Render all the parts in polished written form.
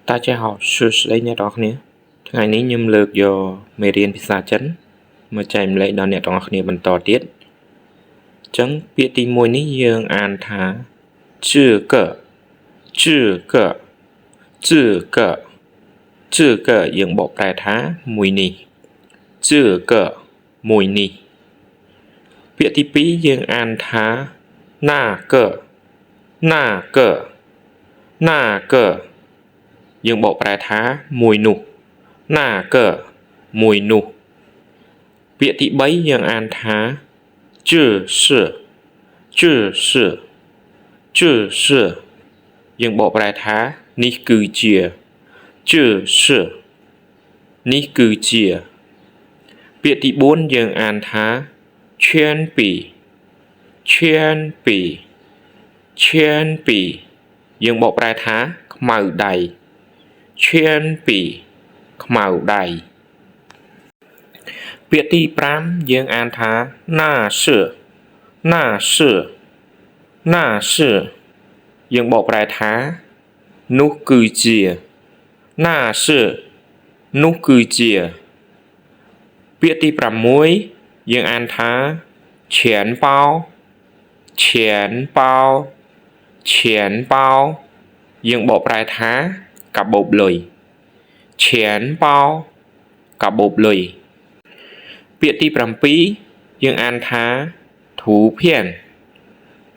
大家好សួស្តីអ្នកទាំងអស់គ្នាថ្ងៃនេះខ្ញុំលើកយកមេរៀនភាសាចិនមកចែករំលែកដល់អ្នកទាំងអស់គ្នាបន្តទៀតអញ្ចឹងពាក្យទី1នេះយើងអានថា这个这个这个这个យើងបកប្រែថាមួយនេះ这个មួយនេះពាក្យទី2យើងអានថា那个那个那个យើងបកប្រែថាមួយនោះ那个មួយនោះពាក្យទី3យើងអានថា这是这是这是យើងបកប្រែថានេះគឺជា这是នេះគឺជាពាក្យទី4យើងអានថា铅笔铅笔铅笔យើងបកប្រែថាខ្មៅដៃ 铅笔ខ្មៅដៃពាក្យទី5យើងអានថា那是那是那是យើងបកប្រែថានោះគឺជា那是នោះគឺជាពាក្យទី6យើងអានថា錢包錢包錢包យើងបកប្រែថាកាបូបលុយ錢包កាបូបលុយពាក្យទី7យើងអានថា圖片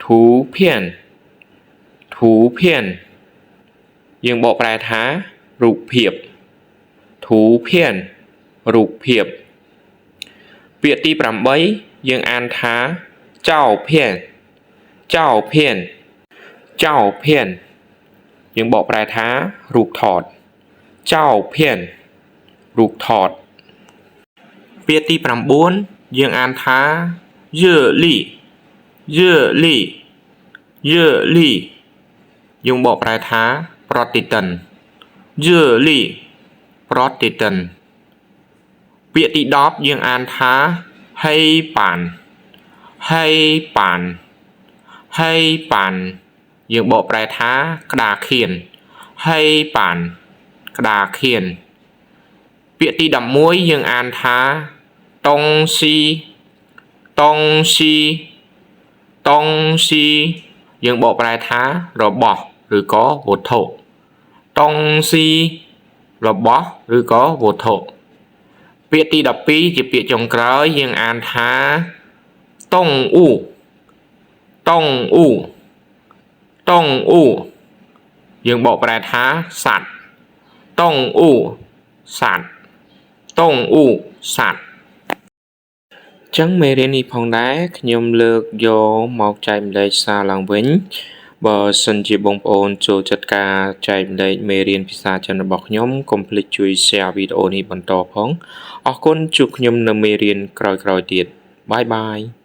圖片圖片យើងបកប្រែថារូបភាព圖片រូបភាពពាក្យទី8យើងអានថា照片照片照片យើងបកប្រែថារូបថត照片រូបថតពាក្យទី9យើងអានថា热力热力热力យើងបកប្រែថាប្រតិទិន热力ប្រតិទិនពាក្យទី10យើងអានថា黑板黑板黑板យើងបកប្រែថាក្តារខៀន黑板ក្តារខៀនពាក្យទី11យើងអានថា東西東西東西យើងបកប្រែថារបស់ឬក៏វត្ថុ東西របស់ឬក៏វត្ថុពាក្យទី12ជាពាក្យចុងក្រោយយើងអានថា動物動物動物យើងបកប្រែថាសត្វ動物សត្វ動物សត្វចឹងមេរៀននេះផងដែរខ្ញុំលើកយកមកចែករំលែកសារឡើងវិញបើសិនជាបងប្អូនចូលចិត្តការចែករំលែកមេរៀនភាសាចិនរបស់ខ្ញុំកុំភ្លេចជួយ share វីដេអូនេះបន្តផងអរគុណជួបខ្ញុំនៅមេរៀនក្រោយៗទៀត bye bye.